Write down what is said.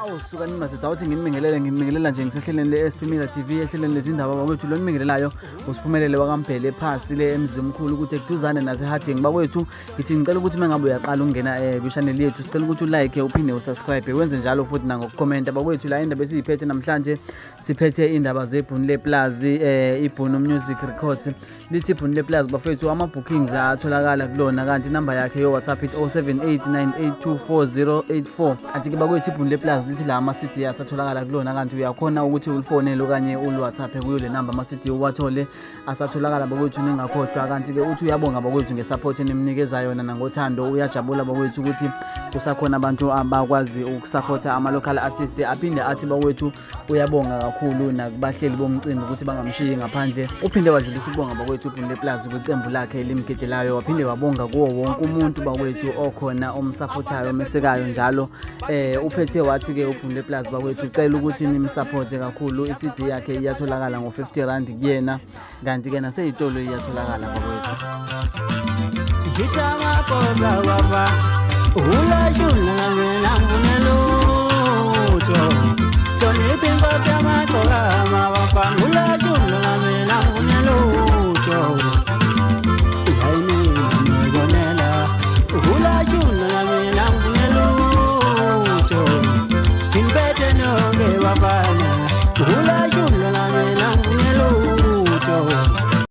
Awu suka nimadoda, awuthi nginibingelele, nginibingelela nje ngisehlelweni le-SP Media TV, ehlelweni lezindaba bakwethu. Lo nibingelelayo uSiphumelele wakaMbhele phasi le eMzimkhulu kude kuduzane naseHarding. Bakwethu, ngithi ngicela ukuthi uma ngabe uyaqala ukungena kwishaneli yethu, sicela ukuthi ulike uphinde usubscribe, wenze njalo futhi nangokukhomenta. Bakwethu, la indaba esiyiphethe namhlanje, siphethe indaba zebhunu leplazi, iBhunu Music Records. Lithi iBhunu leplazi bafethu, ama-bookings atholakala kulona, kanti inamba yakhe yo-WhatsApp ithi 0789824084. Kanti-ke bakwethu, iBhunu leplazi lithi la ama-CD asatholakala kulona, kanti uyakhona ukuthi ulifonele okanye uli-WhatsApp kuyo le namba, ama-CD uwathole, asatholakala bakwethu, ningakhohlwa. Kanti-ke uthi uyabonga bakwethu ngesupport enimnikeza yona nangothando. Uyajabula bakwethu ukuthi kusakhona abantu abakwazi ukusupport ama-local artist. Aphinde athi bakwethu uyabonga kakhulu nakubahleli bomcimbi ukuthi bangamshiyi ngaphandle. Uphinde wadlulisa ukubonga bakwethu uBhunu Leplazi kwiqembu lakhe elimgidelayo, waphinde wabonga kuwo wonke umuntu bakwethu okhona omsupportayo, omesekayo njalo. Uphethe wathi-ke uBhunu Leplazi bakwethu, ucela ukuthi nimsupporte kakhulu. I-CD yakhe iyatholakala ngo-50 rand kuyena, kanti-ke nasey'tolo iyatholakala bakwethu. Ngitamakoza baba. Ula shuna.